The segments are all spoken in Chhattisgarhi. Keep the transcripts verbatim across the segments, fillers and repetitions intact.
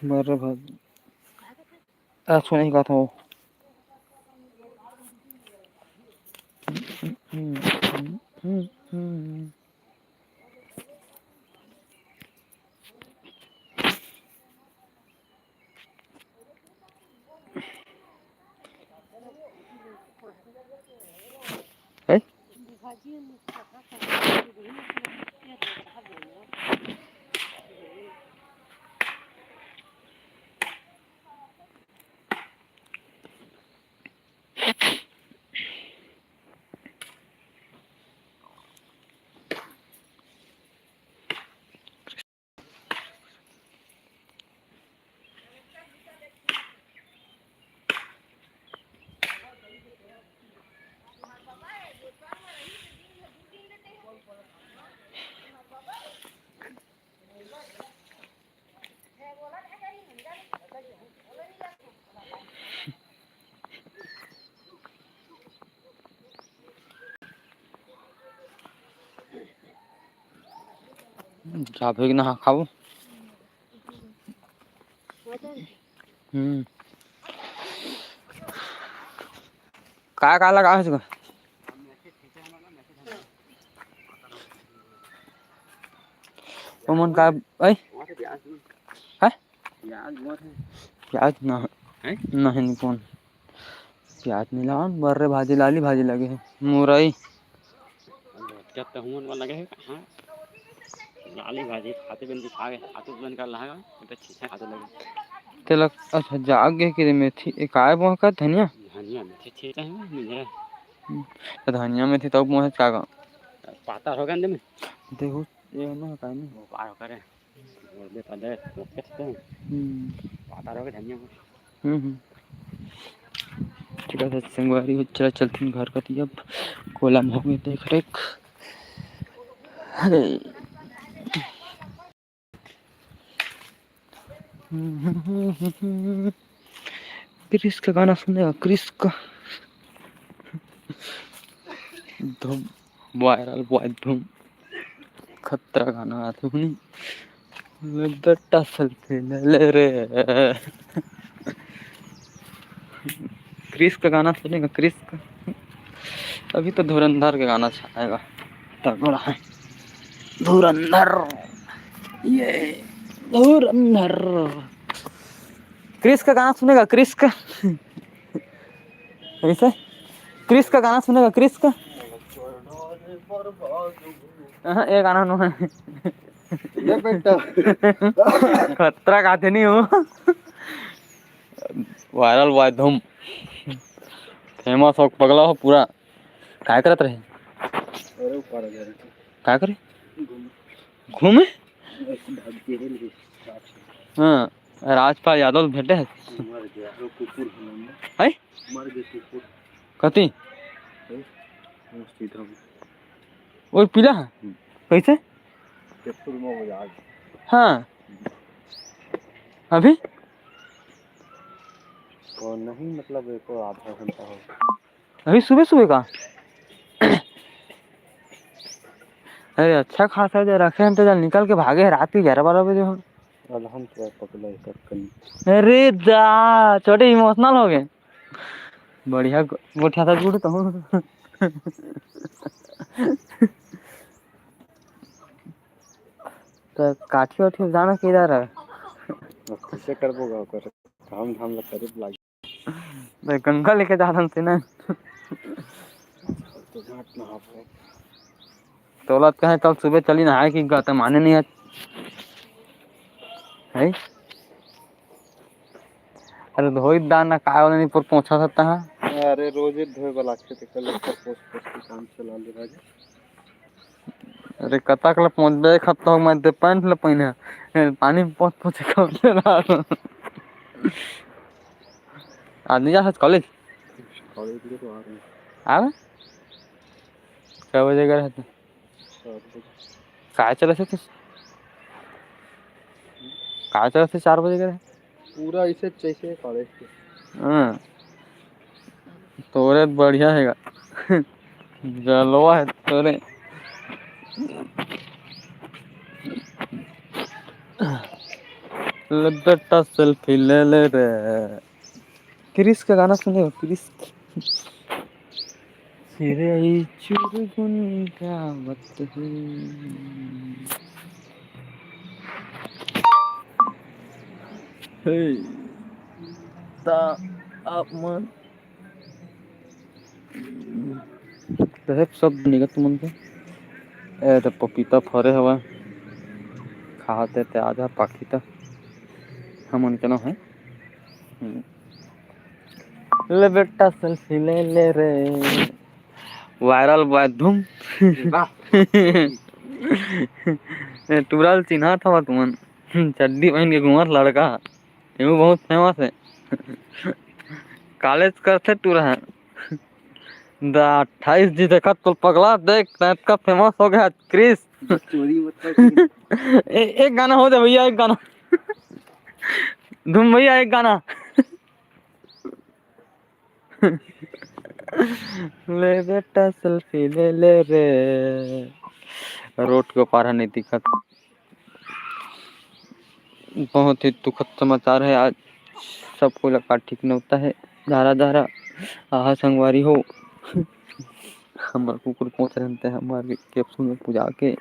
बर्रे भाजी। आ, सुनही का था वो। है? जा भीग नहा खाबो। हम्म। का, का लगा है इसको? ओमन का, ऐ? हैं? प्याज ना, हैं? नहीं, नहीं, कौन? प्याज नहीं लगा, बर्रे भाजी, लाली भाजी लगे है, मुरई। क्या तो हुमन वाला लगे है, हाँ। लाली भाजी खाते बिन कुछ आ गए, खाते बिन कर लगा, तो छीछा खाते लगे। तेला, अच्छा, जाग गए कि रे मेथी, ए, काय बोल का धनिया? धनिया, मेथी छीछा है, मिल रहा है। हम्म, तो धनिया मेथी तो मोहे का गा? पाता होगा अंदर में। देखो, ये ना का नहीं। वो पार होकर है। वो दे पा दे, वो कैसे तो? हम्म। पाता होगा धनिया को। हम्म, हम्म। ठीक है, संगवारी हो, चला चलते हैं घर कती अब। कोला में हो गए देख रेख। अरे। क्रिस का गाना सुनेगा, क्रिस का। धूम, वायरल बॉय धूम। खतरा गाना आथे हुनी। ले बेटा सेल्फी ले ले रे। क्रिस का गाना सुनेगा, क्रिस का। अभी तो धुरंधर के गाना छाएगा, तगड़ा है। धुरंधर, ये धुरंधर। क्रिस का गाना सुनेगा, क्रिस का। कैसे? क्रिस का गाना सुनेगा, क्रिस का। हाँ, ये गाना नो है। ये बेटा। खतरा गाते नहीं हो। वायरल बॉय धूम। फेमस हो, पगला हो पूरा। काय करत रहे? अरे, ऊपर आ गया रे। काय करे? घूमे। घूमे? ऐसे भाग के है मेरे हिसाब से। हाँ, राजपाल यादव भेटे है। मर गया, वो कुकुर है ना। है? मर गया कुकुर। कति? है? वो सीधा में। वो पीला है? हम्म। कैसे? चप्पल में वो आ गया। हाँ। अभी? वो नहीं, मतलब, एक आधा घंटा हो। अभी सुबह सुबह का? अरे, अच्छा खासा जो रखे हैं, तो जब निकल के भागे हैं रात के ग्यारह बारह बजे हो। अलहन से पकड़ा है सब कहीं। अरे दा, छोटे इमोशनल हो गए। बढ़िया गो-, गोठिया था गुड़ तो। तो काठी वाठी जाना किधर है? अब कैसे करबो गा ओकर? काम धाम ला करे लाग। मैं गंगा लेके जात हन तेना। तो जात ना हो। तोला तो कहे कल सुबह चली नहाए कि गा, त माने नहीं है। है? अरे धोई दान ना काय वाला नहीं पर पहुंचा सकता है। अरे रोजे धोए वाला अच्छे थे, कल एक पोस्ट पोस्ट के काम चला ले राजा। अरे कतक ल पहुँचबे, एक हफ्ता हो मैं दे पैंट ल पहिने, ए, पानी में पहुँच पहुँच के कब ले रहा। आज नहीं जा सकते कॉलेज? कॉलेज के तो आ रहे हैं। आ रहे? कै बजे गए रहते? सात बजे। काय चले थे? काय चले थे चार बजे गए? पूरा ऐसे जैसे कॉलेज के। हाँ। तोरे बढ़िया हेगा। जलवा है तोरे। ले बेटा selfie ले ले रे। क्रिस का गाना सुने हो, क्रिस? चिरई चुरगुन गावत हे। हे, ता आप मन तहे सब निगत तुमन के। ए, त पपीता फरे हवय, खात हे ते आधा पाखी त हमन के न है। हम्म। ले बेटा selfie ले ले रे, viral boy धूम। वाह। ए, टूरा ल चिन्हात हवा तुमन, चड्डी पहिन के घूमत लड़का। एहू बहुत famous हे। College करथे टूरा हे। दा अट्ठाईस जी देखत तो पगला, देख, तैं इतना famous हो गया, क्रिस। चोरी मत कर। ए-, एक गाना हो जाए भैया, एक गाना। धूम भैया, एक गाना। ले बेटा selfie ले ले रे। रोड के पार ह नहीं दिखत। बहुत ही दुखद समाचार है आज। सब कोई ला का ठीक नवता है। धारा धारा आहा संगवारी हो। हमर कुकुर पोंछ रहते हैं हमारे capsule में पुजा के।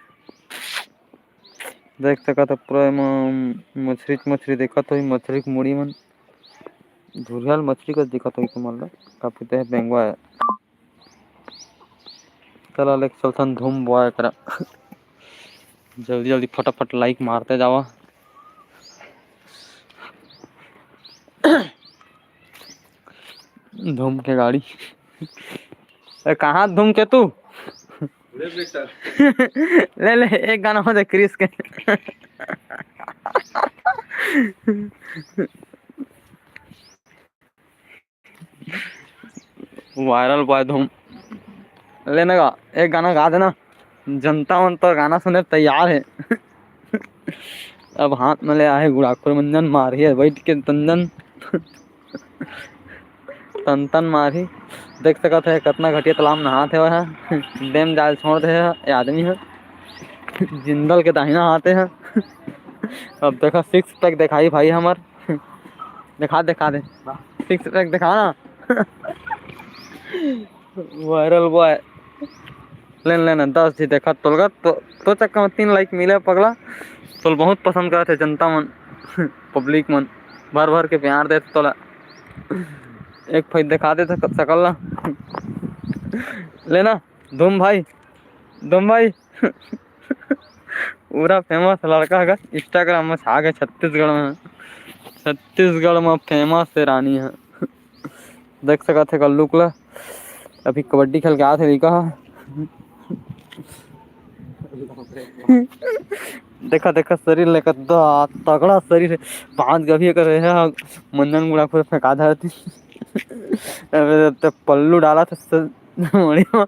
देख सकत हो पूरा एमा मछरी, मछरी देखत होही, मछरी के मुड़ी मन। धुरियाल मछरी कस दिखत होही तुमन ला। काफी ते बेंगवा है। चला लेके चलथन धूम boy करा। जल्दी जल्दी फटाफट like मारते जावा। धूम के गाड़ी। ए, कहाँ धूम के तू? ले बेटा। ले, ले, एक गाना हो जाए क्रिस के। Viral boy धूम। लेने का एक गाना गा देना, जनता मन तो गाना सुने तैयार है। अब हाथ में ले आहे गुड़ाखुर मंजन, मारी है बैठ के तंजन। तन तन मारी। देख सकत है कतना घटिया तालाब नहात हे, ओह डैम जाल छोड़ दे हे, ये आदमी है। जिंदल के दाहिना हाथ है। अब देखा, six pack दिखाई भाई हमर। दिखा, दिखा दे। Six pack दिखा ना। Viral boy। लेन, लेन, दस जी देखा तोलगा, तो, तो चक्का में तीन like मिले पगला। तोल बहुत पसंद करत हे जनता मन, public मन, भर भर के प्यार देत तोला। एक फैद दिखा दे सकल ला। लेना, धूम भाई, धूम भाई। पूरा famous लड़का हगा, Instagram में छा गए छत्तीसगढ़ में। छत्तीसगढ़ में famous है रानी है। देख सकत हे कल्लू कुला, अभी कबड्डी खेल के आत हे लइका ह। देखा, देखा, शरीर लेकर द-, तगड़ा शरीर है। पाँच गभी एकर है, मंजन गुड़ा खुद फेंका धरती। अबे, ते पल्लू डाला था स-, मोड़ी में।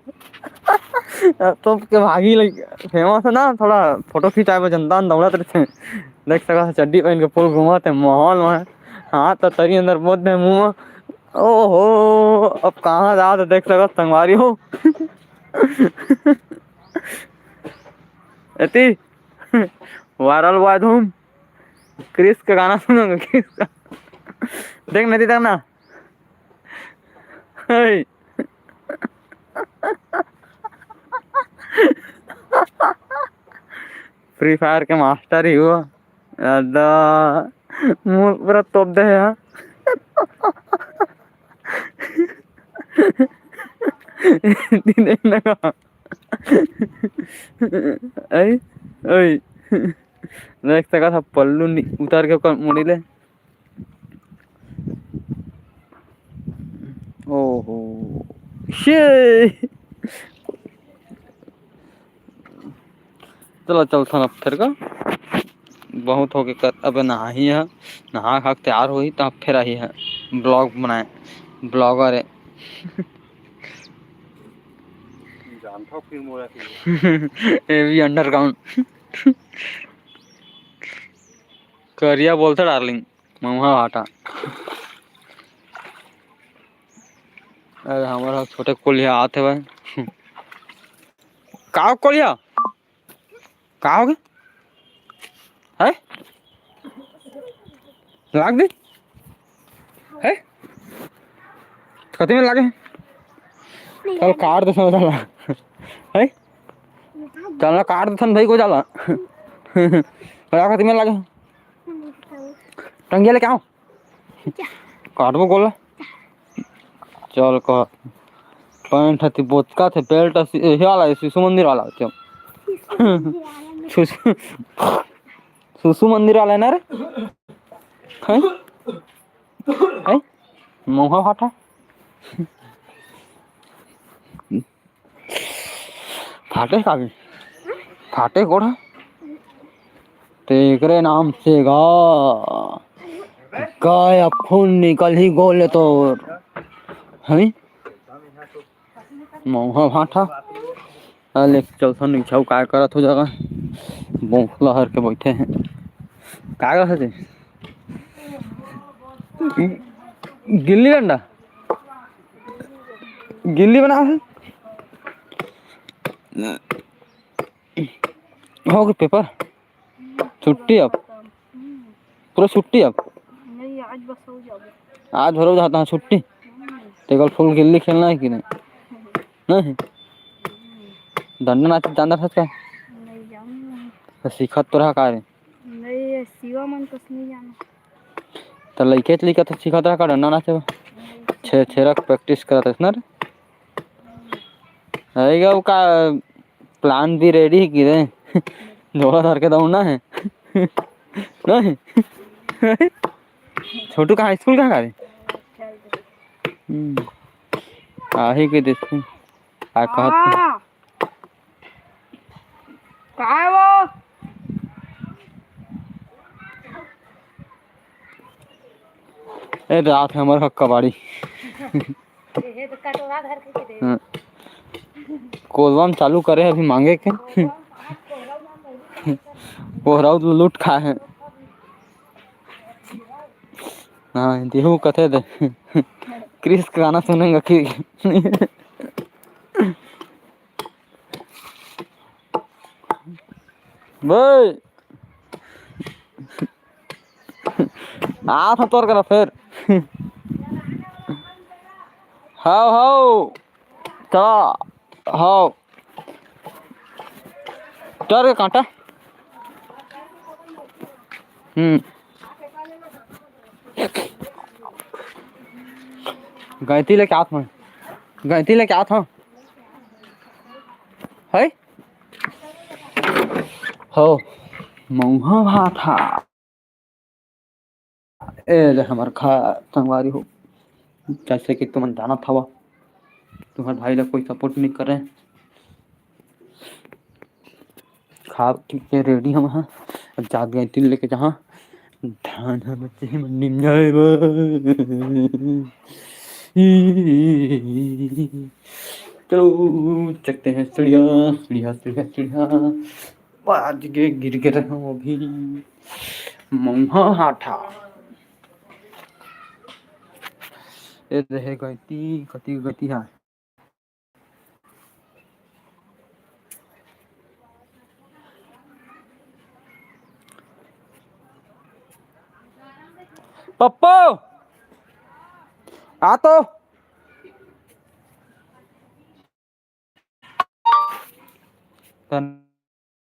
तो के भागी लग, famous है ना, थोड़ा फोटो खिंचाए बर जनता मन दौड़त रहिथे। देख सकत हे, चड्डी पहन के full घूमत हे माहौल में। हाथ तो तरी अंदर बोत दे मुंह में। ओहो, अब कहाँ जात हे देख सकत संगवारी हो। एती viral boy धूम। क्रिस का गाना सुनोगे, क्रिस का। देख नहीं, देख ना। हे। Free Fire के master ही हुआ। अदा, मुंह पूरा तोप दे है। देख ना। ऐ, ओए। देख सकत ह, पल्लू नि-, उतार के ओकर मुड़ी ले। ओहो, शे। चलो, चलथन अब फेर का। बहुत होगे कर, अबे नहाही है, नहा खा के तैयार होही, तब फेर आही है vlog बनाए, vlogger है। जानथव फिर मोला कि ए भी underground। करिया बोलथे darling, महुआ भाटा। अरे, हमर ह छोटे कोलिया आत हे भाई। का हो कोलिया? का हो गे? है? लाग दे। है? कति में लागे? चल, काट दे समझ ला। है? चल ना, काट दे थन भाई को जाला। बड़ा कति में लागे? टंगिया लेके आओ। काटबो गोला। चल कह। पैंट हती बोचका थे, बेल्ट हती, ये वाला है, शिशु मंदिर वाला है, चल। शिशु, शिशु मंदिर वाला है ना रे? हैं? हैं? मोहा फाटा? फाटे का भी? फाटे गोड़ा? तेकरे नाम से गा, गाय अब खून निकल ही गोले तोर। हैं? मोहा फाटा। अले चौथा निछाऊ काय करत हो जगह? बोखला हर के बैठे हैं। काय करत हे? गिल्ली डंडा? गिल्ली बना है? हो गए पेपर? छुट्टी अब? पूरा छुट्टी अब? नहीं, आज बस हो जाओगे। आज भरो जाता है छुट्टी। हम्म। तो कल फुल गिल्ली खेलना है कि नहीं? नहीं? डंडा नाच जानता था क्या? नहीं जानू। तो सीखत तो रहा का रे? नहीं, ये शिवा मन कस नहीं जाना। तो लइके लइके तो सीखत रहा का डंडा नाचे? नहीं। छे-, छेरा के प्रैक्टिस करत हस ना रे? आएगा वो का प्लान भी रेडी है कि रे? झोला धर के दौड़ना है। नहीं? छोटू का हाई स्कूल कहाँ का रे? हम्म। आही के देखते। आ कहत हाँ। का है वो? ए, रात है हमारे हक कबाड़ी। ये तो कटोरा धर के दे। हाँ। कोलवा में चालू करे अभी मांगे के। कोहराऊ तो लूट खा है। हाँ, देहू कथे दे। क्रिस का गाना सुनेंगे कि भाई। आ था तोर करा फिर। हाव, हाव। चला। हाव। चल रे कांटा। हम्म। गैती लेके आत हूँ। गैती लेके आत हूँ। है? हो। मौहा भात हा। ए ले हमर खा संगवारी हो, जैसे कि तुमन जानत हवा, तुम्हर भाई ला कोई सपोर्ट नहीं करे। खा पी के रेडी हम, हाँ। अब जात गए तीन लेके जहाँ धान हम से मंडी में जाए बा। चलो चलते हैं चिड़िया, चिड़िया, चिड़िया, चिड़िया। बाज के गिर गे रहे हो अभी। मौहा हाथा। ए रहे गैती, कति गैती हा। पप्पू, आ तो।